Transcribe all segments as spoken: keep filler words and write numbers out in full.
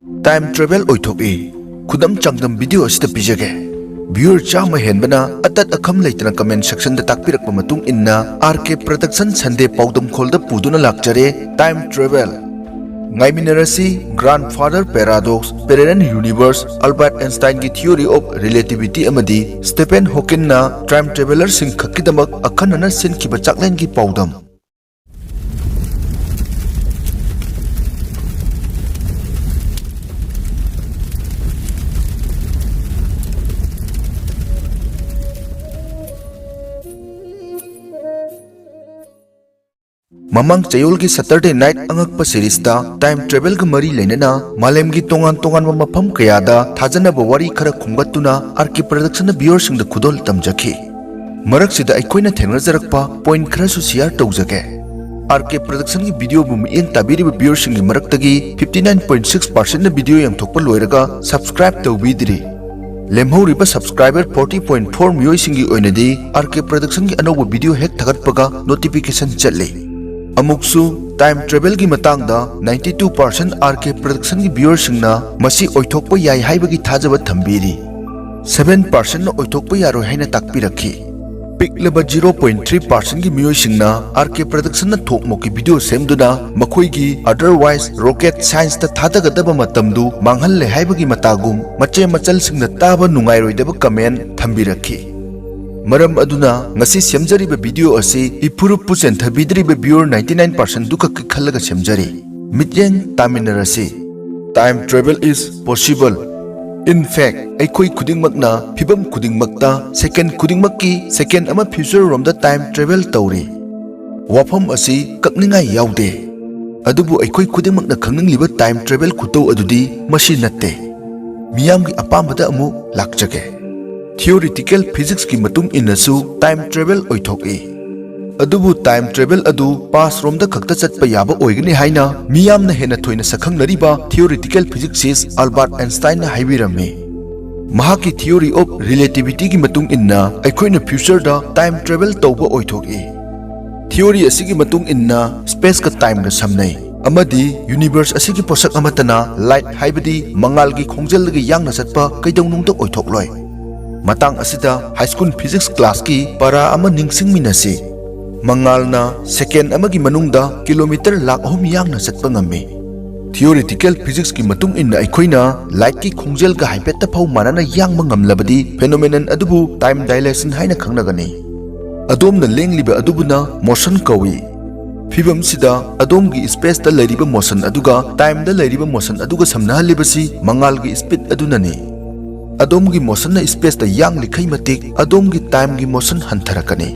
Time travel ꯑꯣꯏꯊꯣꯛꯏ꯫ ꯈꯨꯗꯝ ꯆꯥꯡꯗꯝ video ꯑꯁꯤꯗ ꯄꯤꯖꯒꯦ꯫ Viewer ꯆꯥꯝꯃ ꯍꯦꯟꯕꯅ ꯑꯇꯠ ꯑꯈꯝ ꯂꯩꯇꯅ comment section ꯗ ꯇꯥꯛꯄꯤꯔꯛꯄ ꯃꯇꯨꯡ ꯏꯟꯅ, R K Production Sunday ꯄꯥꯎꯗꯝꯈꯣꯜꯗ ꯄꯨꯗꯨꯅ ꯂꯥꯛꯆꯔꯦ꯫ Time travel ꯉꯥꯏꯃꯤꯟꯅꯔꯁꯤ꯫ Grandfather paradox, parallel universe, Albert Einstein ꯒꯤ theory of relativity ꯑꯃꯗꯤ Stephen Hawking ꯅ time traveller ꯁꯤꯡ ꯈꯛꯀꯤꯗꯃꯛ ꯑꯈꯟꯅꯅ ꯁꯤꯟꯈꯤꯕ ꯆꯥꯛꯂꯦꯟꯒꯤ ꯄꯥꯎꯗꯝ꯫ ꯃꯃꯥꯡ ꯆꯌꯣꯜꯒꯤ Saturday Night ꯑꯉꯛꯄ series ꯇ time travel ꯒ ꯃꯔꯤ ꯂꯩꯅꯅ ꯃꯥꯂꯦꯝꯒꯤ ꯇꯣꯉꯥꯟ ꯇꯣꯉꯥꯟꯕ ꯃꯐꯝ ꯀꯌꯥꯗ ꯊꯥꯖꯅꯕ ꯋꯥꯔꯤ ꯈꯔ ꯈꯣꯝꯒꯠꯇꯨꯅ R K Production ꯅ viewer ꯁꯤꯡꯗ ꯈꯨꯗꯣꯜ ꯇꯝꯖꯈꯤ꯫ ꯃꯔꯛꯁꯤꯗ ꯑꯩꯈꯣꯏꯅ ꯊꯦꯡꯅꯖꯔꯛꯄ point ꯈꯔꯁꯨ share ꯇꯧꯖꯒꯦ꯫ R K Production ꯒꯤ video ꯕꯨ ꯃꯤꯠꯌꯦꯡ ꯇꯥꯕꯤꯔꯤꯕ viewer ꯁꯤꯡꯒꯤ ꯃꯔꯛꯇꯒꯤ fifty nine point six percent ꯅ video ꯌꯦꯡꯊꯣꯛꯄ ꯂꯣꯏꯔꯒ subscribe ꯇꯧꯕꯤꯗ꯭ꯔꯤ꯫ ꯂꯦꯝꯍꯧꯔꯤꯕ subscriber forty point four ꯃꯤꯑꯣꯏꯁꯤꯡꯒꯤ ꯑꯣꯏꯅꯗꯤ R K Production ꯒꯤ ꯑꯅꯧꯕ video ꯍꯦꯛ ꯊꯥꯒꯠꯄꯒ notification ꯆꯠꯂꯤ꯫ ꯑꯃꯨꯛꯁꯨ time travel ꯒꯤ ꯃꯇꯥꯡꯗ ninety two percent R K Production ꯒꯤ viewer ꯁꯤꯡꯅ ꯃꯁꯤ ꯑꯣꯏꯊꯣꯛꯄ ꯌꯥꯏ ꯍꯥꯏꯕꯒꯤ ꯊꯥꯖꯕ ꯊꯝꯕꯤꯔꯤ꯫ Seven percent ꯅ ꯑꯣꯏꯊꯣꯛꯄ ꯌꯥꯔꯣꯏ ꯍꯥꯏꯅ ꯇꯥꯛꯄꯤꯔꯛꯈꯤ꯫ ꯄꯤꯛꯂꯕ zero point three percent ꯒꯤ ꯃꯤꯑꯣꯏꯁꯤꯡꯅ R K Production ꯅ ꯊꯣꯛ ꯃꯣꯛꯀꯤ video ꯁꯦꯝꯗꯨꯅ ꯃꯈꯣꯏꯒꯤ otherwise rocket science ꯇ ꯊꯥꯗꯒꯗꯕ ꯃꯇꯝꯗꯨ ꯃꯥꯡꯍꯜꯂꯦ ꯍꯥꯏꯕꯒꯤ ꯃꯇꯥꯒꯨꯝ ꯃꯆꯦ ꯃꯆꯜꯁꯤꯡꯅ ꯇꯥꯕ ꯅꯨꯡꯉꯥꯏꯔꯣꯏꯗꯕ comment ꯊꯝꯕꯤꯔꯛꯈꯤ꯫ ꯃꯔꯝ ꯑꯗꯨꯅ ꯉꯁꯤ ꯁꯦꯝꯖꯔꯤꯕ video ꯑꯁꯤ ꯏꯐꯨꯔꯨꯞꯄꯨ ꯆꯦꯟꯊꯕꯤꯗ꯭ꯔꯤꯕ viewer ninety nine percent ꯗꯨꯈꯛꯀꯤ ꯈꯜꯂꯒ ꯁꯦꯝꯖꯔꯤ꯫ ꯃꯤꯠꯌꯦꯡ ꯇꯥꯃꯤꯟꯅꯔꯁꯤ꯫ Time travel is possible. In fact, ꯑꯩꯈꯣꯏ ꯈꯨꯗꯤꯡꯃꯛꯅ ꯐꯤꯚꯝ ꯈꯨꯗꯤꯡꯃꯛꯇ second ꯈꯨꯗꯤꯡꯃꯛꯀꯤ second ꯑꯃ future ꯔꯣꯝꯗ time travel ꯇꯧꯔꯤ꯫ ꯋꯥꯐꯝ ꯑꯁꯤ ꯀꯛꯅꯤꯡꯉꯥꯏ ꯌꯥꯎꯗꯦ꯫ ꯑꯗꯨꯕꯨ ꯑꯩꯈꯣꯏ ꯈꯨꯗꯤꯡꯃꯛꯅ ꯈꯪꯅꯤꯡꯂꯤꯕ time travel ꯈꯨꯇꯧ ꯑꯗꯨꯗꯤ ꯃꯁꯤ ꯅꯠꯇꯦ꯫ ꯃꯤꯌꯥꯝꯒꯤ ꯑꯄꯥꯝꯕꯗ ꯑꯃꯨꯛ ꯂꯥꯛꯆꯒꯦ꯫ Theoretical physics ꯀꯤ ꯃꯇꯨꯡ ꯏꯟꯅꯁꯨ time travel ꯑꯣꯏꯊꯣꯛꯏ꯫ ꯑꯗꯨꯕꯨ time travel ꯑꯗꯨ past ꯔꯣꯝꯗ ꯈꯛꯇ ꯆꯠꯄ ꯌꯥꯕ ꯑꯣꯏꯒꯅꯤ ꯍꯥꯏꯅ ꯃꯤꯌꯥꯝꯅ ꯍꯦꯟꯅ ꯊꯣꯏꯅ ꯁꯛꯈꯪꯅꯔꯤꯕ theoretical physicist Albert Einstein ꯅ ꯍꯥꯏꯕꯤꯔꯝꯃꯤ꯫ ꯃꯍꯥꯛꯀꯤ theory of relativity ꯒꯤ ꯃꯇꯨꯡ ꯏꯟꯅ ꯑꯩꯈꯣꯏꯅ future ꯗ time travel ꯇꯧꯕ ꯑꯣꯏꯊꯣꯛꯏ꯫ Theory ꯑꯁꯤꯒꯤ ꯃꯇꯨꯡ ꯏꯟꯅ space ꯀ time ꯒ ꯁꯝꯅꯩ꯫ ꯑꯃꯗꯤ ꯌꯨꯅꯤꯚꯔꯁ ꯑꯁꯤꯒꯤ ꯄꯣꯠꯁꯛ ꯑꯃꯠꯇꯅ ꯂꯥꯏꯠ ꯍꯥꯏꯕꯗꯤ ꯃꯉꯥꯜꯒꯤ ꯈꯣꯡꯖꯦꯜꯗꯒꯤ ꯌꯥꯡꯅ ꯆꯠꯄ ꯀꯩꯗꯧꯅꯨꯡꯗ ꯑꯣꯏꯊꯣꯛꯂꯣꯏ꯫ ꯃꯇꯥꯡ ꯑꯁꯤꯗ ꯍꯥꯏ ꯁ꯭ꯀꯨꯜ ꯐꯤꯖꯤꯛꯁ ꯀ꯭ꯂꯥꯁꯀꯤ ꯄꯔꯥ ꯑꯃ ꯅꯤꯡꯁꯤꯡꯃꯤꯟꯅꯁꯤ꯫ ꯃꯉꯥꯜꯅ ꯁꯦꯀꯦꯟ ꯑꯃꯒꯤ ꯃꯅꯨꯡꯗ ꯀꯤꯂꯣꯃꯤꯇꯔ ꯂꯥꯛ ꯑꯍꯨꯝ ꯌꯥꯡꯅ ꯆꯠꯄ ꯉꯝꯃꯤ꯫ ꯊꯤꯑꯣꯔꯤꯇꯤꯀꯦꯜ ꯐꯤꯖꯤꯛꯁꯀꯤ ꯃꯇꯨꯡ ꯏꯟꯅ ꯑꯩꯈꯣꯏꯅ ꯂꯥꯏꯠꯀꯤ ꯈꯣꯡꯖꯦꯜꯒ ꯍꯥꯏꯐꯦꯠꯇ ꯐꯥꯎ ꯃꯥꯟꯅꯅ ꯌꯥꯡꯕ ꯉꯝꯂꯕꯗꯤ ꯐꯦꯅꯣꯃꯦꯅꯟ ꯑꯗꯨꯕꯨ ꯇꯥꯏꯝ ꯗꯥꯏꯂꯦꯁꯟ ꯍꯥꯏꯅ ꯈꯪꯅꯒꯅꯤ꯫ ꯑꯗꯣꯝꯅ ꯂꯦꯡꯂꯤꯕ ꯑꯗꯨꯕꯨꯅ ꯃꯣꯁꯟ ꯀꯧꯏ꯫ ꯐꯤꯕꯝꯁꯤꯗ ꯑꯗꯣꯝꯒꯤ ꯁ꯭ꯄꯦꯁꯇ ꯂꯩꯔꯤꯕ ꯃꯣꯁꯟ ꯑꯗꯨꯒ ꯇꯥꯏꯝꯗ ꯂꯩꯔꯤꯕ ꯃꯣꯁꯟ ꯑꯗꯨꯒ ꯁꯝꯅꯍꯜꯂꯤꯕꯁꯤ ꯃꯉꯥꯜꯒꯤ ꯁ꯭ꯄꯤꯗ ꯑꯗꯨꯅꯅꯤ꯫ ꯑꯗꯣꯝꯒꯤ ꯃꯣꯁꯟꯅ ꯁ꯭ꯄꯦꯁꯇ ꯌꯥꯡꯂꯤꯈꯩ ꯃꯇꯤꯛ ꯑꯗꯣꯝꯒꯤ ꯇꯥꯏꯝꯒꯤ ꯃꯣꯁꯟ ꯍꯟꯊꯔꯛꯀꯅꯤ꯫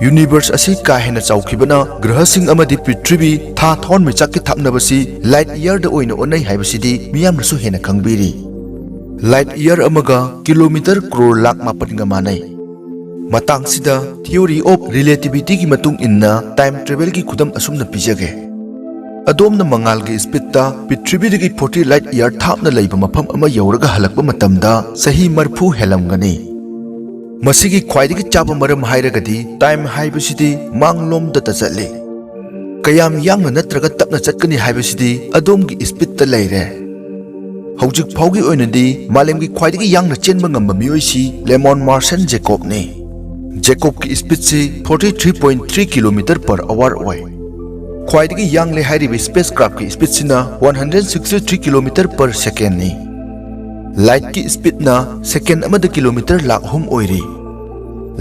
ꯌꯨꯅꯤꯚꯔꯁ ꯑꯁꯤ ꯀꯥ ꯍꯦꯟꯅ ꯆꯥꯎꯈꯤꯕꯅ ꯒ꯭ꯔꯍꯁꯤꯡ ꯑꯃꯗꯤ ꯄ꯭ꯔꯤꯊꯤꯕꯤ, ꯊꯥ, ꯊꯋꯥꯟꯃꯤꯆꯥꯛꯀꯤ ꯊꯥꯞꯅꯕꯁꯤ ꯂꯥꯏꯠ ꯏꯌꯥꯔꯗ ꯑꯣꯏꯅ ꯑꯣꯟꯅꯩ ꯍꯥꯏꯕꯁꯤꯗꯤ ꯃꯤꯌꯥꯝꯅꯁꯨ ꯍꯦꯟꯅ ꯈꯪꯕꯤꯔꯤ꯫ ꯂꯥꯏꯠ ꯏꯌꯥꯔ ꯑꯃꯒ ꯀꯤꯂꯣꯃꯤꯇꯔ ꯀ꯭ꯔꯣꯔ ꯂꯥꯛ ꯃꯥꯄꯟꯒ ꯃꯥꯟꯅꯩ꯫ ꯃꯇꯥꯡꯁꯤꯗ Theory of Relativityꯒꯤ ꯃꯇꯨꯡ ꯏꯟꯅ ꯇꯥꯏꯝ ꯇ꯭ꯔꯦꯚꯦꯜꯒꯤ ꯈꯨꯗꯝ ꯑꯁꯨꯝꯅ ꯄꯤꯖꯒꯦ꯫ ꯑꯗꯣꯝꯅ ꯃꯉꯥꯜꯒꯤ ꯁ꯭ꯄꯤꯗꯇ ꯄ꯭ꯔꯤꯊꯤꯕꯤꯗꯒꯤ ꯐꯣꯔꯇꯤ ꯂꯥꯏꯠ ꯏꯌꯥꯔ ꯊꯥꯞꯅ ꯂꯩꯕ ꯃꯐꯝ ꯑꯃ ꯌꯧꯔꯒ ꯍꯜꯂꯛꯄ ꯃꯇꯝꯗ ꯆꯍꯤ ꯃꯔꯤꯐꯨ ꯍꯦꯜꯂꯝꯒꯅꯤ꯫ ꯃꯁꯤꯒꯤ ꯈ꯭ꯋꯥꯏꯗꯒꯤ ꯆꯥꯕ ꯃꯔꯝ ꯍꯥꯏꯔꯒꯗꯤ ꯇꯥꯏꯝ ꯍꯥꯏꯕꯁꯤꯗꯤ ꯃꯥꯡꯂꯣꯝꯗꯇ ꯆꯠꯂꯤ꯫ ꯀꯌꯥꯝ ꯌꯥꯡꯅ ꯅꯠꯇ꯭ꯔꯒ ꯇꯞꯅ ꯆꯠꯀꯅꯤ ꯍꯥꯏꯕꯁꯤꯗꯤ ꯑꯗꯣꯝꯒꯤ ꯁ꯭ꯄꯤꯗꯇ ꯂꯩꯔꯦ꯫ ꯍꯧꯖꯤꯛ ꯐꯥꯎꯒꯤ ꯑꯣꯏꯅꯗꯤ ꯃꯥꯂꯦꯝꯒꯤ ꯈ꯭ꯋꯥꯏꯗꯒꯤ ꯌꯥꯡꯅ ꯆꯦꯟꯕ ꯉꯝꯕ ꯃꯤꯑꯣꯏꯁꯤ lemon ꯃꯥꯔꯁꯟ ꯖꯦꯀꯣꯕꯅꯤ꯫ ꯖꯦꯀꯣꯕꯀꯤ ꯁ꯭ꯄꯤꯗꯁꯤ forty three point three kilometer per hour ꯑꯣꯏ꯫ ꯈ꯭ꯋꯥꯏꯗꯒꯤ ꯌꯥꯡꯂꯦ ꯍꯥꯏꯔꯤꯕ ꯁ꯭ꯄꯦꯁ ꯀ꯭ꯔꯥꯐꯀꯤ ꯁ꯭ꯄꯤꯗꯁꯤꯅ one hundred sixty three kilometer per secondꯅꯤ꯫ ꯂꯥꯏꯠꯀꯤ ꯁ꯭ꯄꯤꯗꯅ ꯁꯦꯀꯦꯟ ꯑꯃꯗ ꯀꯤꯂꯣꯃꯤꯇꯔ ꯂꯥꯛ ꯑꯍꯨꯝ ꯑꯣꯏꯔꯤ꯫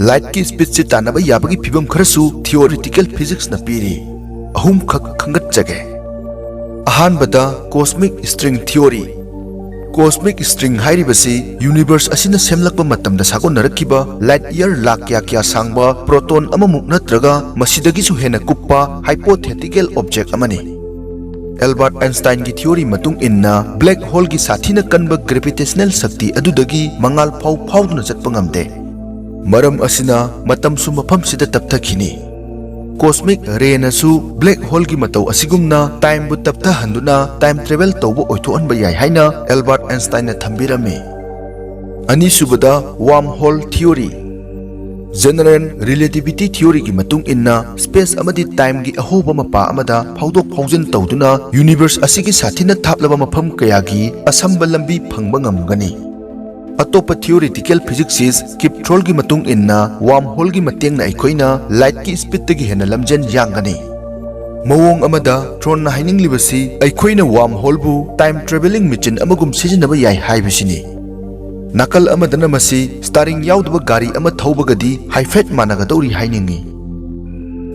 ꯂꯥꯏꯠꯀꯤ ꯁ꯭ꯄꯤꯗꯁꯤ ꯇꯥꯟꯅꯕ ꯌꯥꯕꯒꯤ ꯐꯤꯕꯝ ꯈꯔꯁꯨ ꯊꯤꯑꯣꯔꯤꯇꯤꯀꯦꯜ ꯐꯤꯖꯤꯛꯁꯅ ꯄꯤꯔꯤ꯫ ꯑꯍꯨꯝꯈꯛ ꯈꯟꯒꯠꯆꯒꯦ꯫ ꯑꯍꯥꯟꯕꯗ, ꯀꯣꯁꯃꯤꯛ ꯁ꯭ꯇ꯭ꯔꯤꯡ ꯊꯤꯑꯣꯔꯤ꯫ ꯀꯣꯁꯃꯤꯛ ꯁ꯭ꯇ꯭ꯔꯤꯡ ꯍꯥꯏꯔꯤꯕꯁꯤ ꯌꯨꯅꯤꯚꯔꯁ ꯑꯁꯤꯅ ꯁꯦꯝꯂꯛꯄ ꯃꯇꯝꯗ ꯁꯥꯒꯣꯟꯅꯔꯛꯈꯤꯕ ꯂꯥꯏꯠ ꯏꯌꯥꯔ ꯂꯥꯛ ꯀꯌꯥ ꯀꯌꯥ ꯁꯥꯡꯕ ꯄ꯭ꯔꯣꯇꯣꯟ ꯑꯃꯃꯨꯛ ꯅꯠꯇ꯭ꯔꯒ ꯃꯁꯤꯗꯒꯤꯁꯨ ꯍꯦꯟꯅ ꯀꯨꯞꯄ ꯍꯥꯏꯄꯣꯊꯦꯇꯤꯀꯦꯜ ꯑꯣꯕꯖꯦꯛ ꯑꯃꯅꯤ꯫ ꯑꯦꯜꯕꯥꯔꯠ ꯑꯥꯏꯟꯁꯇꯥꯏꯟꯒꯤ ꯊꯤꯑꯣꯔꯤ ꯃꯇꯨꯡ ꯏꯟꯅ, ꯕ꯭ꯂꯦꯛ ꯍꯣꯜꯒꯤ ꯁꯥꯊꯤꯅ ꯀꯟꯕ ꯒ꯭ꯔꯦꯚꯤꯇꯦꯁꯅꯦꯜ ꯁꯛꯇꯤ ꯑꯗꯨꯗꯒꯤ ꯃꯉꯥꯜ ꯐꯥꯎ ꯐꯥꯎꯗꯨꯅ ꯆꯠꯄ ꯉꯝꯗꯦ꯫ ꯃꯔꯝ ꯑꯁꯤꯅ, ꯃꯇꯝꯁꯨ ꯃꯐꯝꯁꯤꯗ ꯇꯞꯊꯈꯤꯅꯤ꯫ ꯀꯣꯁꯃꯤꯛ ꯔꯦꯅꯁꯨ ꯕ꯭ꯂꯦꯛ ꯍꯣꯜꯒꯤ ꯃꯇꯧ ꯑꯁꯤꯒꯨꯝꯅ ꯇꯥꯏꯝꯕꯨ ꯇꯞꯊꯍꯟꯗꯨꯅ ꯇꯥꯏꯝ ꯇ꯭ꯔꯦꯚꯦꯜ ꯇꯧꯕ ꯑꯣꯏꯊꯣꯛꯍꯟꯕ ꯌꯥꯏ ꯍꯥꯏꯅ ꯑꯦꯜꯕꯥꯔꯠ ꯑꯥꯏꯟꯁꯇꯥꯏꯟꯅ ꯊꯝꯕꯤꯔꯝꯃꯤ꯫ ꯑꯅꯤꯁꯨꯕꯗ, ꯋꯥꯔꯝ ꯍꯣꯜ ꯊꯤꯑꯣꯔꯤ꯫ General Relativity Theoryꯒꯤ ꯃꯇꯨꯡ ꯏꯟꯅ, space ꯑꯃꯗꯤ timeꯒꯤ ꯑꯍꯣꯕ ꯃꯄꯥ ꯑꯃꯗ ꯐꯥꯎꯗꯣꯛ ꯐꯥꯎꯖꯤꯟ ꯇꯧꯗꯨꯅ universe ꯑꯁꯤꯒꯤ ꯁꯥꯊꯤꯅ ꯊꯥꯞꯂꯕ ꯃꯐꯝ ꯀꯌꯥꯒꯤ ꯑꯁꯝꯕ ꯂꯝꯕꯤ ꯐꯪꯕ ꯉꯝꯒꯅꯤ꯫ ꯑꯇꯣꯞꯄ theoretical physicist Kip Thorneꯒꯤ ꯃꯇꯨꯡ ꯏꯟꯅ, wormholeꯒꯤ ꯃꯇꯦꯡꯅ ꯑꯩꯈꯣꯏꯅ lightꯀꯤ speedꯇꯒꯤ ꯍꯦꯟꯅ ꯂꯝꯖꯦꯟ ꯌꯥꯡꯒꯅꯤ꯫ ꯃꯑꯣꯡ ꯑꯃꯗ, Thorneꯅ ꯍꯥꯏꯅꯤꯡꯂꯤꯕꯁꯤ ꯑꯩꯈꯣꯏꯅ wormholeꯕꯨ time travelling machine ꯑꯃꯒꯨꯝ ꯁꯤꯖꯤꯟꯅꯕ ꯌꯥꯏ ꯍꯥꯏꯕꯁꯤꯅꯤ꯫ ꯅꯥꯀꯜ ꯑꯃꯗꯅ ꯃꯁꯤ steering ꯌꯥꯎꯗꯕ ꯒꯥꯔꯤ ꯑꯃ ꯊꯧꯕꯒꯗꯤ ꯍꯥꯏꯐꯦꯠ ꯃꯥꯟꯅꯒꯗꯧꯔꯤ ꯍꯥꯏꯅꯤꯡꯏ꯫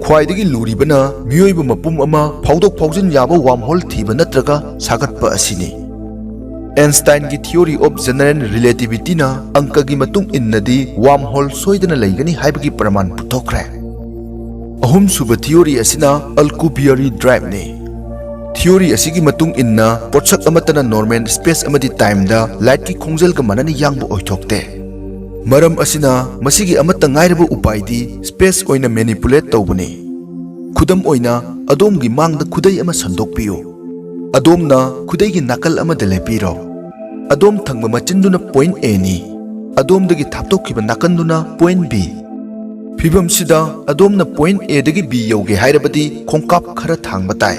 ꯈ꯭ꯋꯥꯏꯗꯒꯤ ꯂꯨꯔꯤꯕꯅ ꯃꯤꯑꯣꯏꯕ ꯃꯄꯨꯝ ꯑꯃ ꯐꯥꯎꯗꯣꯛ ꯐꯥꯎꯖꯤꯟ ꯌꯥꯕ wormhole ꯊꯤꯕ ꯅꯠꯇ꯭ꯔꯒ ꯁꯥꯒꯠꯄ ꯑꯁꯤꯅꯤ꯫ Einsteinꯒꯤ Theory of General Relativityꯅ ꯑꯪꯀꯒꯤ ꯃꯇꯨꯡ ꯏꯟꯅꯗꯤ wormhole ꯁꯣꯏꯗꯅ ꯂꯩꯒꯅꯤ ꯍꯥꯏꯕꯒꯤ ꯄ꯭ꯔꯃꯥꯟ ꯄꯨꯊꯣꯛꯈ꯭ꯔꯦ꯫ ꯑꯍꯨꯝꯁꯨꯕ theory ꯑꯁꯤꯅ Alcubierre driveꯅꯤ꯫ Theory ꯑꯁꯤꯒꯤ ꯃꯇꯨꯡ ꯏꯟꯅ, ꯄꯣꯠꯁꯛ ꯑꯃꯠꯇꯅ normal space ꯑꯃꯗꯤ timeꯗ lightꯀꯤ ꯈꯣꯡꯖꯦꯜꯒ ꯃꯥꯟꯅꯅ ꯌꯥꯡꯕ ꯑꯣꯏꯊꯣꯛꯇꯦ꯫ ꯃꯔꯝ ꯑꯁꯤꯅ, ꯃꯁꯤꯒꯤ ꯑꯃꯠꯇ ꯉꯥꯏꯔꯕ ꯎꯄꯥꯏꯗꯤ space ꯑꯣꯏꯅ manipulate ꯇꯧꯕꯅꯤ꯫ ꯈꯨꯗꯝ ꯑꯣꯏꯅ, ꯑꯗꯣꯝꯒꯤ ꯃꯥꯡꯗ ꯈꯨꯗꯩ ꯑꯃ ꯁꯟꯗꯣꯛꯄꯤꯌꯨ꯫ ꯑꯗꯣꯝꯅ ꯈꯨꯗꯩꯒꯤ ꯅꯥꯀꯜ ꯑꯃꯗ ꯂꯦꯞꯄꯤꯔꯣ꯫ ꯑꯗꯣꯝ ꯊꯪꯕ ꯃꯆꯤꯟꯗꯨꯅ point Aꯅꯤ꯫ ꯑꯗꯣꯝꯗꯒꯤ ꯊꯥꯞꯇꯣꯛꯈꯤꯕ ꯅꯥꯀꯟꯗꯨꯅ point B꯫ ꯐꯤꯚꯝꯁꯤꯗ, ꯑꯗꯣꯝꯅ point Aꯗꯒꯤ B ꯌꯧꯒꯦ ꯍꯥꯏꯔꯕꯗꯤ ꯈꯣꯡꯀꯥꯞ ꯈꯔ ꯊꯥꯡꯕ ꯇꯥꯏ꯫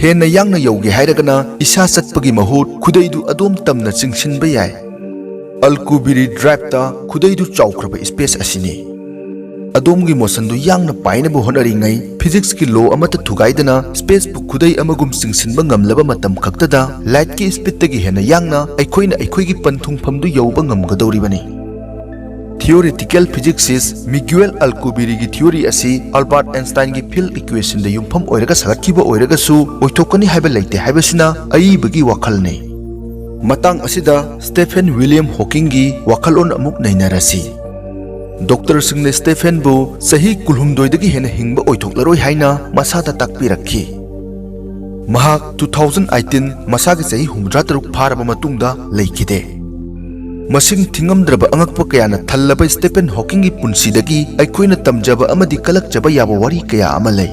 ꯍꯦꯟꯅ ꯌꯥꯡꯅ ꯌꯧꯒꯦ ꯍꯥꯏꯔꯒꯅ, ꯏꯁꯥ ꯆꯠꯄꯒꯤ ꯃꯍꯨꯠ ꯈꯨꯗꯩꯗꯨ ꯑꯗꯣꯝ ꯇꯝꯅ ꯆꯤꯡꯁꯤꯟꯕ ꯌꯥꯏ꯫ Alcubierre driveꯇ ꯈꯨꯗꯩꯗꯨ ꯆꯥꯎꯈ꯭ꯔꯕ space ꯑꯁꯤꯅꯤ꯫ ꯑꯗꯣꯝꯒꯤ motionꯗꯨ ꯌꯥꯡꯅ ꯄꯥꯏꯅꯕ ꯍꯣꯠꯅꯔꯤꯉꯩ, physicsꯀꯤ law ꯑꯃꯠꯇ ꯊꯨꯒꯥꯏꯗꯅ spaceꯄꯨ ꯈꯨꯗꯩ ꯑꯃꯒꯨꯝ ꯆꯤꯡꯁꯤꯟꯕ ꯉꯝꯂꯕ ꯃꯇꯝ ꯈꯛꯇꯗ, lightꯀꯤ speedꯇꯒꯤ ꯍꯦꯟꯅ ꯌꯥꯡꯅ ꯑꯩꯈꯣꯏꯅ ꯑꯩꯈꯣꯏꯒꯤ ꯄꯟꯊꯨꯡꯐꯝꯗꯨ ꯌꯧꯕ ꯉꯝꯒꯗꯧꯔꯤꯕꯅꯤ꯫ Theoretical physicist Miguel Alcubierreꯒꯤ theory ꯑꯁꯤ Albert Einsteinꯒꯤ field equationꯗ ꯌꯨꯝꯐꯝ ꯑꯣꯏꯔꯒ ꯁꯥꯒꯠꯈꯤꯕ ꯑꯣꯏꯔꯒꯁꯨ, ꯑꯣꯏꯊꯣꯛꯀꯅꯤ ꯍꯥꯏꯕ ꯂꯩꯇꯦ ꯍꯥꯏꯕꯁꯤꯅ ꯑꯏꯕꯒꯤ ꯋꯥꯈꯜꯅꯤ꯫ ꯃꯇꯥꯡ ꯑꯁꯤꯗ Stephen William Hawkingꯒꯤ ꯋꯥꯈꯜꯂꯣꯟ ꯑꯃꯨꯛ ꯅꯩꯅꯔꯁꯤ꯫ Doctorꯁꯤꯡꯅ Stephenꯕꯨ ꯆꯍꯤ ꯀꯨꯟꯍꯨꯝꯗꯣꯏꯗꯒꯤ ꯍꯦꯟꯅ ꯍꯤꯡꯕ ꯑꯣꯏꯊꯣꯛꯂꯔꯣꯏ ꯍꯥꯏꯅ ꯃꯁꯥꯗ ꯇꯥꯛꯄꯤꯔꯛꯈꯤ꯫ ꯃꯍꯥꯛ two thousand eighteen ꯃꯁꯥꯒꯤ ꯆꯍꯤ ꯍꯨꯝꯐꯨꯇꯔꯨꯛ ꯐꯥꯔꯕ ꯃꯇꯨꯡꯗ ꯂꯩꯈꯤꯗꯦ꯫ ꯃꯁꯤꯡ ꯊꯤꯉꯝꯗ꯭ꯔꯕ ꯑꯉꯛꯄ ꯀꯌꯥꯅ ꯊꯜꯂꯕ Stephen Hawkingꯒꯤ ꯄꯨꯟꯁꯤꯗꯒꯤ ꯑꯩꯈꯣꯏꯅ ꯇꯝꯖꯕ ꯑꯃꯗꯤ ꯀꯂꯛꯆꯕ ꯌꯥꯕ ꯋꯥꯔꯤ ꯀꯌꯥ ꯑꯃ ꯂꯩ꯫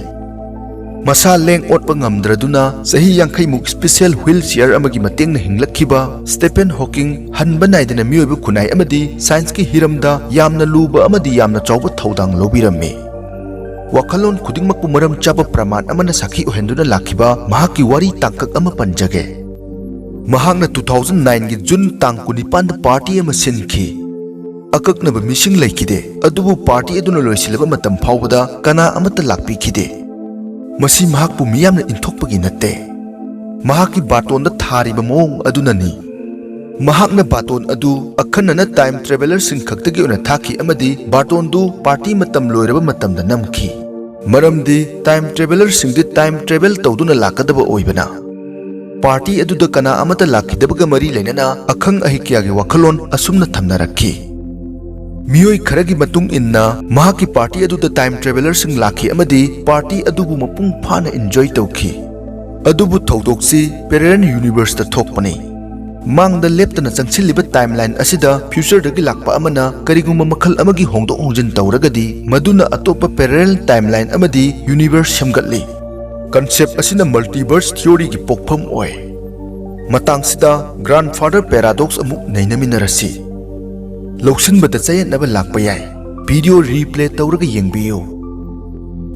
ꯃꯁꯥ ꯂꯦꯡ ꯑꯣꯠꯄ ꯉꯝꯗ꯭ꯔꯗꯨꯅ ꯆꯍꯤ ꯌꯥꯡꯈꯩꯃꯨꯛ special wheelchair ꯑꯃꯒꯤ ꯃꯇꯦꯡꯅ ꯍꯤꯡꯂꯛꯈꯤꯕ ꯁ꯭ꯇꯦꯐꯦꯟ ꯍꯣꯀꯤꯡ ꯍꯟꯕ ꯅꯥꯏꯗꯅ ꯃꯤꯑꯣꯏꯕ ꯈꯨꯟꯅꯥꯏ ꯑꯃꯗꯤ scienceꯀꯤ ꯍꯤꯔꯝꯗ ꯌꯥꯝꯅ ꯂꯨꯕ ꯑꯃꯗꯤ ꯌꯥꯝꯅ ꯆꯥꯎꯕ ꯊꯧꯗꯥꯡ ꯂꯧꯕꯤꯔꯝꯃꯤ꯫ ꯋꯥꯈꯜꯂꯣꯟ ꯈꯨꯗꯤꯡꯃꯛꯄꯨ ꯃꯔꯝ ꯆꯥꯕ ꯄ꯭ꯔꯃꯥꯟ ꯑꯃꯅ ꯁꯥꯈꯤ ꯑꯣꯏꯍꯟꯗꯨꯅ ꯂꯥꯛꯈꯤꯕ ꯃꯍꯥꯛꯀꯤ ꯋꯥꯔꯤ ꯇꯥꯡꯀꯛ ꯑꯃ ꯄꯟꯖꯒꯦ꯫ ꯃꯍꯥꯛꯅ two thousand nineꯒꯤ June ꯇꯥꯡ ꯀꯨꯟꯅꯤꯄꯥꯟꯗ party ꯑꯃ ꯁꯤꯟꯈꯤ꯫ ꯑꯀꯛꯅꯕ ꯃꯤꯁꯤꯡ ꯂꯩꯈꯤꯗꯦ, ꯑꯗꯨꯕꯨ party ꯑꯗꯨꯅ ꯂꯣꯏꯁꯤꯜꯂꯕ ꯃꯇꯝ ꯐꯥꯎꯕꯗ ꯀꯅꯥ ꯑꯃꯠꯇ ꯂꯥꯛꯄꯤꯈꯤꯗꯦ꯫ ꯃꯁꯤ ꯃꯍꯥꯛꯄꯨ ꯃꯤꯌꯥꯝꯅ ꯏꯟꯊꯣꯛꯄꯒꯤ ꯅꯠꯇꯦ, ꯃꯍꯥꯛꯀꯤ ꯕꯥꯇꯣꯟꯗ ꯊꯥꯔꯤꯕ ꯃꯑꯣꯡ ꯑꯗꯨꯅꯅꯤ꯫ ꯃꯍꯥꯛꯅ ꯕꯥꯇꯣꯟ ꯑꯗꯨ ꯑꯈꯟꯅꯅ time travellerꯁꯤꯡ ꯈꯛꯇꯒꯤ ꯑꯣꯏꯅ ꯊꯥꯈꯤ ꯑꯃꯗꯤ ꯕꯥꯇꯣꯟꯗꯨ party ꯃꯇꯝ ꯂꯣꯏꯔꯕ ꯃꯇꯝꯗ ꯅꯝꯈꯤ꯫ ꯃꯔꯝꯗꯤ time travellerꯁꯤꯡꯗꯤ time travel ꯇꯧꯗꯨꯅ ꯂꯥꯛꯀꯗꯕ ꯑꯣꯏꯕꯅ꯫ Party ꯑꯗꯨꯗ ꯀꯅꯥ ꯑꯃꯠꯇ ꯂꯥꯛꯈꯤꯗꯕꯒ ꯃꯔꯤ ꯂꯩꯅꯅ ꯑꯈꯪ ꯑꯍꯩ ꯀꯌꯥꯒꯤ ꯋꯥꯈꯜꯂꯣꯟ ꯑꯁꯨꯝꯅ ꯊꯝꯅꯔꯛꯈꯤ꯫ ꯃꯤꯑꯣꯏ ꯈꯔꯒꯤ ꯃꯇꯨꯡ ꯏꯟꯅ ꯃꯍꯥꯛꯀꯤ party ꯑꯗꯨꯗ time travellerꯁꯤꯡ ꯂꯥꯛꯈꯤ ꯑꯃꯗꯤ party ꯑꯗꯨꯕꯨ ꯃꯄꯨꯡ ꯐꯥꯅ enjoy ꯇꯧꯈꯤ꯫ ꯑꯗꯨꯕꯨ ꯊꯧꯗꯣꯛꯁꯤ parallel universeꯇ ꯊꯣꯛꯄꯅꯤ꯫ ꯃꯥꯡꯗ ꯂꯦꯞꯇꯅ ꯆꯪꯁꯤꯜꯂꯤꯕ timeline ꯑꯁꯤꯗ futureꯗꯒꯤ ꯂꯥꯛꯄ ꯑꯃꯅ ꯀꯔꯤꯒꯨꯝꯕ ꯃꯈꯜ ꯑꯃꯒꯤ ꯍꯣꯡꯗꯣꯛ ꯍꯣꯡꯖꯤꯟ ꯇꯧꯔꯒꯗꯤ, ꯃꯗꯨꯅ ꯑꯇꯣꯞꯄ parallel timeline ꯑꯃꯗꯤ universe ꯁꯦꯝꯒꯠꯂꯤ꯫ Concept ꯑꯁꯤꯅ multiverse theoryꯒꯤ ꯄꯣꯛꯐꯝ ꯑꯣꯏ꯫ ꯃꯇꯥꯡꯁꯤꯗ grandfather paradox ꯑꯃꯨꯛ ꯅꯩꯅꯃꯤꯟꯅꯔꯁꯤ꯫ ꯂꯧꯁꯤꯟꯕꯗ ꯆꯌꯦꯠꯅꯕ ꯂꯥꯛꯄ ꯌꯥꯏ꯫ Video replay ꯇꯧꯔꯒ ꯌꯦꯡꯕꯤꯌꯨ꯫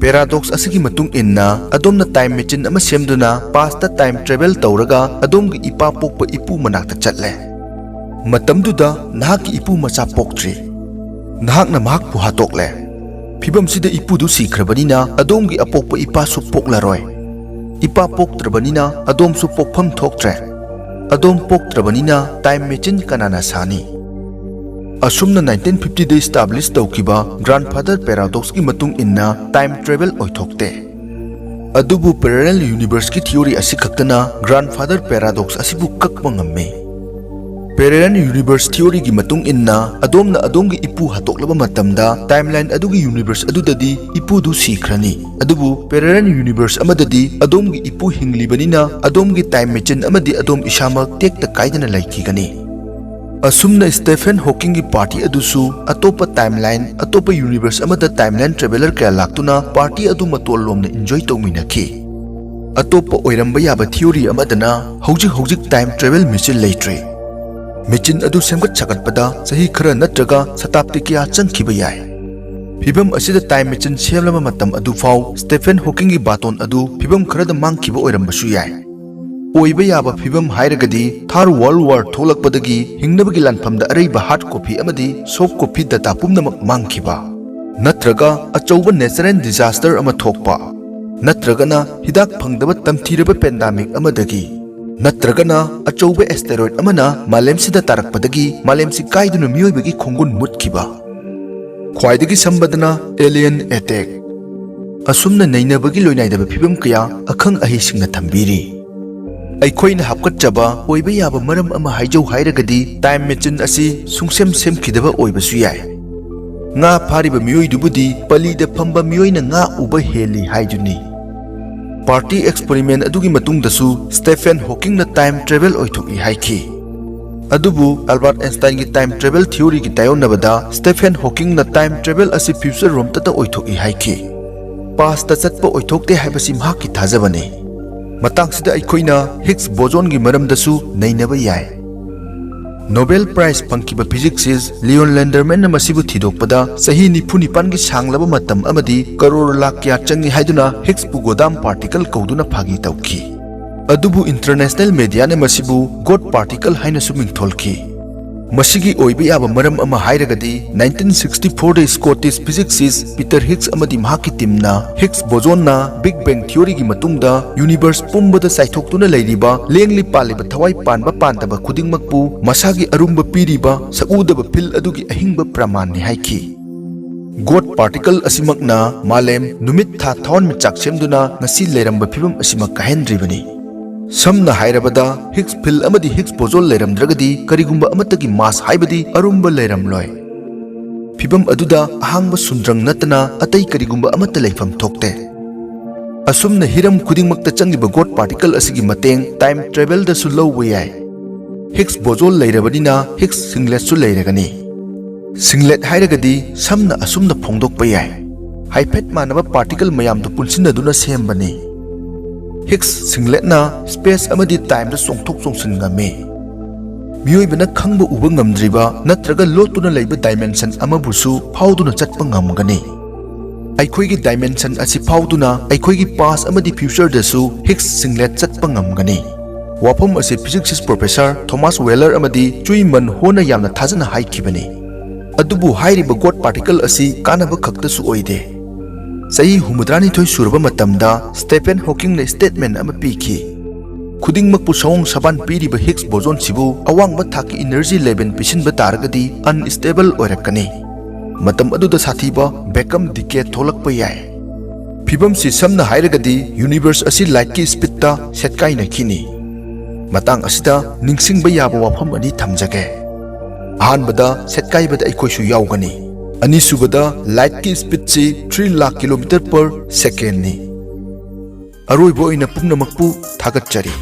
Paradox ꯑꯁꯤꯒꯤ ꯃꯇꯨꯡ ꯏꯟꯅ, ꯑꯗꯣꯝꯅ time machine ꯑꯃ ꯁꯦꯝꯗꯨꯅ pastꯇ time travel ꯇꯧꯔꯒ ꯑꯗꯣꯝꯒꯤ ꯏꯄꯥ ꯄꯣꯛꯄ ꯏꯄꯨ ꯃꯅꯥꯛꯇ ꯆꯠꯂꯦ꯫ ꯃꯇꯝꯗꯨꯗ ꯅꯍꯥꯛꯀꯤ ꯏꯄꯨ ꯃꯆꯥ ꯄꯣꯛꯇ꯭ꯔꯤ꯫ ꯅꯍꯥꯛꯅ ꯃꯍꯥꯛꯄꯨ ꯍꯥꯠꯇꯣꯛꯂꯦ꯫ ꯐꯤꯚꯝꯁꯤꯗ ꯏꯄꯨꯗꯨ ꯁꯤꯈ꯭ꯔꯕꯅꯤꯅ ꯑꯗꯣꯝꯒꯤ ꯑꯄꯣꯛꯄ ꯏꯄꯥꯁꯨ ꯄꯣꯛꯂꯔꯣꯏ꯫ ꯏꯄꯥ ꯄꯣꯛꯇ꯭ꯔꯕꯅꯤꯅ ꯑꯗꯣꯝꯁꯨ ꯄꯣꯛꯐꯝ ꯊꯣꯛꯇ꯭ꯔꯦ꯫ ꯑꯗꯣꯝ ꯄꯣꯛꯇ꯭ꯔꯕꯅꯤꯅ time machine ꯀꯅꯥꯅ ꯁꯥꯅꯤ? ꯑꯁꯨꯝꯅ nineteen fiftyꯗ establish ꯇꯧꯈꯤꯕ grandfather paradoxꯀꯤ ꯃꯇꯨꯡ ꯏꯟꯅ time travel ꯑꯣꯏꯊꯣꯛꯇꯦ꯫ ꯑꯗꯨꯕꯨ parallel universeꯀꯤ theory ꯑꯁꯤ ꯈꯛꯇꯅ grandfather paradox ꯑꯁꯤꯕꯨ ꯀꯛꯄ ꯉꯝꯃꯤ꯫ Parallel universe theoryꯒꯤ ꯃꯇꯨꯡ ꯏꯟꯅ, ꯑꯗꯣꯝꯅ ꯑꯗꯣꯝꯒꯤ ꯏꯄꯨ ꯍꯥꯠꯇꯣꯛꯂꯕ ꯃꯇꯝꯗ, timeline ꯑꯗꯨꯒꯤ universe ꯑꯗꯨꯗꯗꯤ ꯏꯄꯨꯗꯨ ꯁꯤꯈ꯭ꯔꯅꯤ꯫ ꯑꯗꯨꯕꯨ parallel universe ꯑꯃꯗꯗꯤ ꯑꯗꯣꯝꯒꯤ ꯏꯄꯨ ꯍꯤꯡꯂꯤꯕꯅꯤꯅ, ꯑꯗꯣꯝꯒꯤ time machine ꯑꯃꯗꯤ ꯑꯗꯣꯝ ꯏꯁꯥꯃꯛ ꯇꯦꯛꯇ ꯀꯥꯏꯗꯅ ꯂꯩꯈꯤꯒꯅꯤ꯫ ꯑꯁꯨꯝꯅ ꯁ꯭ꯇꯦꯐꯦꯟ ꯍꯣꯀꯤꯡꯒꯤ ꯄꯥꯔꯇꯤ ꯑꯗꯨꯁꯨ ꯑꯇꯣꯞꯄ ꯇꯥꯏꯝꯂꯥꯏꯟ, ꯑꯇꯣꯞꯄ ꯌꯨꯅꯤꯚꯔꯁ ꯑꯃꯗ ꯇꯥꯏꯝꯂꯥꯏꯟ ꯇ꯭ꯔꯦꯚꯦꯂꯔ ꯀꯌꯥ ꯂꯥꯛꯇꯨꯅ ꯄꯥꯔꯇꯤ ꯑꯗꯨ ꯃꯇꯣꯜ ꯂꯣꯝꯅ ꯏꯟꯖꯣꯏ ꯇꯧꯃꯤꯟꯅꯈꯤ꯫ ꯑꯇꯣꯞꯄ ꯑꯣꯏꯔꯝꯕ ꯌꯥꯕ ꯊꯤꯑꯣꯔꯤ ꯑꯃꯗꯅ ꯍꯧꯖꯤꯛ ꯍꯧꯖꯤꯛ ꯇꯥꯏꯝ ꯇ꯭ꯔꯦꯚꯦꯜ ꯃꯦꯆꯤꯟ ꯂꯩꯇ꯭ꯔꯤ꯫ ꯃꯦꯆꯤꯟ ꯑꯗꯨ ꯁꯦꯝꯒꯠ ꯁꯥꯒꯠꯄꯗ ꯆꯍꯤ ꯈꯔ ꯅꯠꯇ꯭ꯔꯒ ꯁꯇꯥꯕꯗꯤ ꯀꯌꯥ ꯆꯪꯈꯤꯕ ꯌꯥꯏ꯫ ꯐꯤꯚꯝ ꯑꯁꯤꯗ ꯇꯥꯏꯝ ꯃꯦꯆꯤꯟ ꯁꯦꯝꯂꯕ ꯃꯇꯝ ꯑꯗꯨꯐꯥꯎ ꯁ꯭ꯇꯦꯐꯦꯟ ꯍꯣꯀꯤꯡꯒꯤ ꯕꯥꯇꯣꯟ ꯑꯗꯨ ꯐꯤꯚꯝ ꯈꯔꯗ ꯃꯥꯡꯈꯤꯕ ꯑꯣꯏꯔꯝꯕꯁꯨ ꯌꯥꯏ꯫ ꯑꯣꯏꯕ ꯌꯥꯕ ꯐꯤꯚꯝ ꯍꯥꯏꯔꯒꯗꯤ ꯊꯥꯔ ꯋꯥꯔꯜ ꯋꯥꯔ ꯊꯣꯛꯂꯛꯄꯗꯒꯤ ꯍꯤꯡꯅꯕꯒꯤ ꯂꯥꯟꯐꯝꯗ ꯑꯔꯩꯕ ꯍꯥꯔꯗ ꯀꯣꯄꯤ ꯑꯃꯗꯤ ꯁꯣꯐ ꯀꯣꯄꯤ ꯗꯇꯥ ꯄꯨꯝꯅꯃꯛ ꯃꯥꯡꯈꯤꯕ, ꯅꯠꯇ꯭ꯔꯒ ꯑꯆꯧꯕ ꯅꯦꯆꯔꯦꯜ ꯗꯤꯖꯥꯁꯇꯔ ꯑꯃ ꯊꯣꯛꯄ, ꯅꯠꯇ꯭ꯔꯒꯅ ꯍꯤꯗꯥꯛ ꯐꯪꯗꯕ ꯇꯝꯊꯤꯔꯕ ꯄꯦꯟꯗꯥꯃꯤꯛ ꯑꯃꯗꯒꯤ, ꯅꯠꯇ꯭ꯔꯒꯅ ꯑꯆꯧꯕ ꯑꯦꯁꯇꯦꯔꯣꯏꯗ ꯑꯃꯅ ꯃꯥꯂꯦꯝꯁꯤꯗ ꯇꯥꯔꯛꯄꯗꯒꯤ ꯃꯥꯂꯦꯝꯁꯤ ꯀꯥꯏꯗꯨꯅ ꯃꯤꯑꯣꯏꯕꯒꯤ ꯈꯣꯡꯒꯨꯟ ꯃꯨꯠꯈꯤꯕ꯫ ꯈ꯭ꯋꯥꯏꯗꯒꯤ ꯁꯝꯕꯗꯅ ꯑꯦꯂꯤꯌꯟ ꯑꯦꯇꯦꯛ꯫ ꯑꯁꯨꯝꯅ ꯅꯩꯅꯕꯒꯤ ꯂꯣꯏꯅꯥꯏꯗꯕ ꯐꯤꯚꯝ ꯀꯌꯥ ꯑꯈꯪ ꯑꯍꯩꯁꯤꯡꯅ ꯊꯝꯕꯤꯔꯤ꯫ ꯑꯩꯈꯣꯏꯅ ꯍꯥꯞꯀꯠꯆꯕ ꯑꯣꯏꯕ ꯌꯥꯕ ꯃꯔꯝ ꯑꯃ ꯍꯥꯏꯖꯧ ꯍꯥꯏꯔꯒꯗꯤ, ꯇꯥꯏꯝ ꯃꯦꯆꯤꯟ ꯑꯁꯤ ꯁꯨꯡꯁꯦꯝ ꯁꯦꯝꯈꯤꯗꯕ ꯑꯣꯏꯕꯁꯨ ꯌꯥꯏ꯫ ꯉꯥ ꯐꯥꯔꯤꯕ ꯃꯤꯑꯣꯏꯗꯨꯕꯨꯗꯤ ꯄꯂꯤꯗ ꯐꯝꯕ ꯃꯤꯑꯣꯏꯅ ꯉꯥ ꯎꯕ ꯍꯦꯜꯂꯤ ꯍꯥꯏꯗꯨꯅꯤ꯫ ꯄꯥꯔꯇꯤ ꯑꯦꯛꯁꯄꯔꯤꯃꯦꯟ ꯑꯗꯨꯒꯤ ꯃꯇꯨꯡꯗꯁꯨ ꯁ꯭ꯇꯦꯐꯦꯟ ꯍꯣꯀꯤꯡꯅ ꯇꯥꯏꯝ ꯇ꯭ꯔꯦꯚꯦꯜ ꯑꯣꯏꯊꯣꯛꯏ ꯍꯥꯏꯈꯤ꯫ ꯑꯗꯨꯕꯨ ꯑꯜꯕꯥꯔꯠ ꯑꯦꯟꯁꯇꯥꯏꯟꯒꯤ ꯇꯥꯏꯝ ꯇ꯭ꯔꯦꯚꯦꯜ ꯊꯤꯑꯣꯔꯤꯒꯤ ꯇꯥꯏꯑꯣꯟꯅꯕꯗ, ꯁ꯭ꯇꯦꯐꯦꯟ ꯍꯣꯀꯤꯡꯅ ꯇꯥꯏꯝ ꯇ꯭ꯔꯦꯚꯦꯜ ꯑꯁꯤ ꯐ꯭ꯌꯨꯆꯔ ꯔꯣꯝꯇꯇ ꯑꯣꯏꯊꯣꯛꯏ ꯍꯥꯏꯈꯤ꯫ ꯄꯥꯁꯇ ꯆꯠꯄ ꯑꯣꯏꯊꯣꯛꯇꯦ ꯍꯥꯏꯕꯁꯤ ꯃꯍꯥꯛꯀꯤ ꯊꯥꯖꯕꯅꯤ꯫ ꯃꯇꯥꯡꯁꯤꯗ ꯑꯩꯈꯣꯏꯅ ꯍꯤꯒ꯭ꯁ ꯕꯣꯖꯣꯟꯒꯤ ꯃꯔꯝꯗꯁꯨ ꯅꯩꯅꯕ ꯌꯥꯏ꯫ ꯅꯣꯕꯦꯜ ꯄ꯭ꯔꯥꯏꯖ ꯐꯪꯈꯤꯕ ꯐꯤꯖꯤꯛꯁꯤꯁ ꯂꯤꯑꯣꯟ ꯂꯦꯟꯗꯔꯃꯦꯟꯅ ꯃꯁꯤꯕꯨ ꯊꯤꯗꯣꯛꯄꯗ ꯆꯍꯤ ꯅꯤꯐꯨ ꯅꯤꯄꯥꯟꯒꯤ ꯁꯥꯡꯂꯕ ꯃꯇꯝ ꯑꯃꯗꯤ ꯀꯔꯣꯔ ꯂꯥꯈ ꯀꯌꯥ ꯆꯪꯏ ꯍꯥꯏꯗꯨꯅ ꯍꯤꯒ꯭ꯁꯄꯨ ꯒꯣꯗꯥꯝ ꯄꯥꯔꯇꯤꯀꯜ ꯀꯧꯗꯨꯅ ꯐꯥꯒꯤ ꯇꯧꯈꯤ꯫ ꯑꯗꯨꯕꯨ ꯏꯟꯇꯔꯅꯦꯁꯅꯦꯜ ꯃꯦꯗꯤꯌꯥꯅ ꯃꯁꯤꯕꯨ ꯒꯣꯗ ꯄꯥꯔꯇꯤꯀꯜ ꯍꯥꯏꯅꯁꯨ ꯃꯤꯡꯊꯣꯜꯈꯤ꯫ ꯃꯁꯤꯒꯤ ꯑꯣꯏꯕ ꯌꯥꯕ ꯃꯔꯝ ꯑꯃ ꯍꯥꯏꯔꯒꯗꯤ, ꯅꯥꯏꯟꯇꯤꯟ ꯁꯤꯛꯁꯇꯤ ꯐꯣꯔꯗ ꯁ꯭ꯀꯣꯇꯤꯁ ꯐꯤꯖꯤꯛꯁꯤꯁ ꯄꯤꯇꯔ ꯍꯤꯒ꯭ꯁ ꯑꯃꯗꯤ ꯃꯍꯥꯛꯀꯤ ꯇꯤꯝꯅ ꯍꯤꯒ꯭ꯁ ꯕꯣꯖꯣꯟꯅ ꯕꯤꯒ ꯕꯦꯡ ꯊꯤꯑꯣꯔꯤꯒꯤ ꯃꯇꯨꯡꯗ ꯌꯨꯅꯤꯚꯔꯁ ꯄꯨꯝꯕꯗ ꯆꯥꯏꯊꯣꯛꯇꯨꯅ ꯂꯩꯔꯤꯕ ꯂꯦꯡꯂꯤ ꯄꯥꯜꯂꯤꯕ ꯊꯋꯥꯏ ꯄꯥꯟꯕ ꯄꯥꯟꯗꯕ ꯈꯨꯗꯤꯡꯃꯛꯄꯨ ꯃꯁꯥꯒꯤ ꯑꯔꯨꯝꯕ ꯄꯤꯔꯤꯕ ꯁꯛꯎꯗꯕ ꯐꯤꯜ ꯑꯗꯨꯒꯤ ꯑꯍꯤꯡꯕ ꯄ꯭ꯔꯃꯥꯟꯅꯤ ꯍꯥꯏꯈꯤ꯫ ꯒꯣꯗ ꯄꯥꯔꯇꯤꯀꯜ ꯑꯁꯤꯃꯛꯅ ꯃꯥꯂꯦꯝ, ꯅꯨꯃꯤꯠ, ꯊꯥ, ꯊꯋꯥꯟꯃꯤꯆꯥꯛ ꯁꯦꯝꯗꯨꯅ ꯉꯁꯤ ꯂꯩꯔꯝꯕ ꯐꯤꯕꯝ ꯑꯁꯤꯃꯛ ꯀꯥꯏꯍꯟꯗ꯭ꯔꯤꯕꯅꯤ꯫ ꯁꯝꯅ ꯍꯥꯏꯔꯕꯗ, ꯍꯤꯒ꯭ꯁ ꯐꯤꯜ ꯑꯃꯗꯤ ꯍꯤꯒ꯭ꯁ ꯕꯣꯖꯣꯟ ꯂꯩꯔꯝꯗ꯭ꯔꯒꯗꯤ ꯀꯔꯤꯒꯨꯝꯕ ꯑꯃꯠꯇꯒꯤ ꯃꯥꯁ ꯍꯥꯏꯕꯗꯤ ꯑꯔꯨꯝꯕ ꯂꯩꯔꯝꯂꯣꯏ꯫ ꯐꯤꯕꯝ ꯑꯗꯨꯗ ꯑꯍꯥꯡꯕ ꯁꯨꯟꯗ꯭ꯔꯪ ꯅꯠꯇꯅ ꯑꯇꯩ ꯀꯔꯤꯒꯨꯝꯕ ꯑꯃꯠꯇ ꯂꯩꯐꯝ ꯊꯣꯛꯇꯦ꯫ ꯑꯁꯨꯝꯅ ꯍꯤꯔꯝ ꯈꯨꯗꯤꯡꯃꯛꯇ ꯆꯪꯂꯤꯕ ꯒꯣꯗ ꯄꯥꯔꯇꯤꯀꯜ ꯑꯁꯤꯒꯤ ꯃꯇꯦꯡ ꯇꯥꯏꯝ ꯇ꯭ꯔꯦꯚꯦꯜꯗꯁꯨ ꯂꯧꯕ ꯌꯥꯏ꯫ ꯍꯤꯒꯁ ꯕꯣꯖꯣꯟ ꯂꯩꯔꯕꯅꯤꯅ ꯍꯤꯒꯁ ꯁꯤꯡꯂꯦꯠꯁꯨ ꯂꯩꯔꯒꯅꯤ꯫ ꯁꯤꯡꯂꯦꯠ ꯍꯥꯏꯔꯒꯗꯤ ꯁꯝꯅ ꯑꯁꯨꯝꯅ ꯐꯣꯡꯗꯣꯛꯄ ꯌꯥꯏ: ꯍꯥꯏꯐꯦꯠ ꯃꯥꯟꯅꯕ ꯄꯥꯔꯇꯤꯀꯜ ꯃꯌꯥꯝꯗꯨ ꯄꯨꯟꯁꯤꯟꯅꯗꯨꯅ ꯁꯦꯝꯕꯅꯤ꯫ ꯍꯤꯒꯁ ꯁꯤꯡꯂꯦꯠꯅ ꯁ꯭ꯄꯦꯁ ꯑꯃꯗꯤ ꯇꯥꯏꯝꯗ ꯆꯣꯡꯊꯣꯛ ꯆꯣꯡꯁꯤꯟ ꯉꯝꯃꯤ꯫ ꯃꯤꯑꯣꯏꯕꯅ ꯈꯪꯕ ꯎꯕ ꯉꯝꯗ꯭ꯔꯤꯕ ꯅꯠꯇ꯭ꯔꯒ ꯂꯣꯠꯇꯨꯅ ꯂꯩꯕ ꯗꯥꯏꯃꯦꯟꯁꯟ ꯑꯃꯕꯨꯁꯨ ꯐꯥꯎꯗꯨꯅ ꯆꯠꯄ ꯉꯝꯒꯅꯤ꯫ ꯑꯩꯈꯣꯏꯒꯤ ꯗꯥꯏꯃꯦꯟꯁꯟ ꯑꯁꯤ ꯐꯥꯎꯗꯨꯅ ꯑꯩꯈꯣꯏꯒꯤ ꯄꯥꯁ ꯑꯃꯗꯤ ꯐ꯭ꯌꯨꯆꯔꯗꯁꯨ ꯍꯤꯒꯁ ꯁꯤꯡꯂꯦꯠ ꯆꯠꯄ ꯉꯝꯒꯅꯤ꯫ ꯋꯥꯐꯝ ꯑꯁꯤ ꯐꯤꯖꯤꯛꯁꯤꯁ ꯄ꯭ꯔꯣꯐꯦꯁꯔ ꯊꯣꯃꯥꯁ ꯋꯦꯂꯔ ꯑꯃꯗꯤ ꯆꯨꯏ ꯃꯟ ꯍꯣꯅ ꯌꯥꯝꯅ ꯊꯥꯖꯅ ꯍꯥꯏꯈꯤꯕꯅꯤ꯫ ꯑꯗꯨꯕꯨ ꯍꯥꯏꯔꯤꯕ ꯒꯣꯗ ꯄꯥꯔꯇꯤꯀꯜ ꯑꯁꯤ ꯀꯥꯟꯅꯕ ꯈꯛꯇꯁꯨ ꯑꯣꯏꯗꯦ꯫ ꯆꯍꯤ ꯍꯨꯝꯐꯨꯇꯔꯥꯅꯤꯊꯣꯏ ꯁꯨꯔꯕ ꯃꯇꯝꯗ ꯁ꯭ꯇꯦꯐꯦꯟ ꯍꯣꯀꯤꯡꯅ ꯁ꯭ꯇꯦꯠꯃꯦꯟ ꯑꯃ ꯄꯤꯈꯤ: "ꯈꯨꯗꯤꯡꯃꯛꯄꯨ ꯁꯑꯣꯡ ꯁꯥꯕꯥꯟ ꯄꯤꯔꯤꯕ ꯍꯤꯒꯁ ꯕꯣꯖꯣꯟꯁꯤꯕꯨ ꯑꯋꯥꯡꯕ ꯊꯥꯛꯀꯤ ꯏꯅꯔꯖꯤ ꯂꯦꯚꯦꯜ ꯄꯤꯁꯤꯟꯕ ꯇꯥꯔꯒꯗꯤ ꯑꯟꯁ꯭ꯇꯦꯕꯜ ꯑꯣꯏꯔꯛꯀꯅꯤ꯫ ꯃꯇꯝ ꯑꯗꯨꯗ ꯁꯥꯊꯤꯕ ꯚꯦꯀꯝ ꯗꯤꯀꯦ ꯊꯣꯛꯂꯛꯄ ꯌꯥꯏ"꯫ ꯐꯤꯚꯝꯁꯤ ꯁꯝꯅ ꯍꯥꯏꯔꯒꯗꯤ ꯌꯨꯅꯤꯚꯔꯁ ꯑꯁꯤ ꯂꯥꯏꯠꯀꯤ ꯁ꯭ꯄꯤꯗꯇ ꯁꯦꯠꯀꯥꯏꯅꯈꯤꯅꯤ꯫ ꯃꯇꯥꯡ ꯑꯁꯤꯗ ꯅꯤꯡꯁꯤꯡꯕ ꯌꯥꯕ ꯋꯥꯐꯝ ꯑꯅꯤ ꯊꯝꯖꯒꯦ꯫ ꯑꯍꯥꯟꯕꯗ, ꯁꯦꯠꯀꯥꯏꯕꯗ ꯑꯩꯈꯣꯏꯁꯨ ꯌꯥꯎꯒꯅꯤ꯫ ꯑꯅꯤꯁꯨꯕꯗ, ꯂꯥꯏꯠꯀꯤ ꯁ꯭ꯄꯤꯗꯁꯤ ꯊ꯭ꯔꯤ ꯂꯥꯈ ꯀꯤꯂꯣꯃꯤꯇꯔ ꯄꯔ ꯁꯦꯀꯦꯟꯅꯤ꯫ ꯑꯔꯣꯏꯕ ꯑꯣꯏꯅ ꯄꯨꯝꯅꯃꯛꯄꯨ ꯊꯥꯒꯠꯆꯔꯤ꯫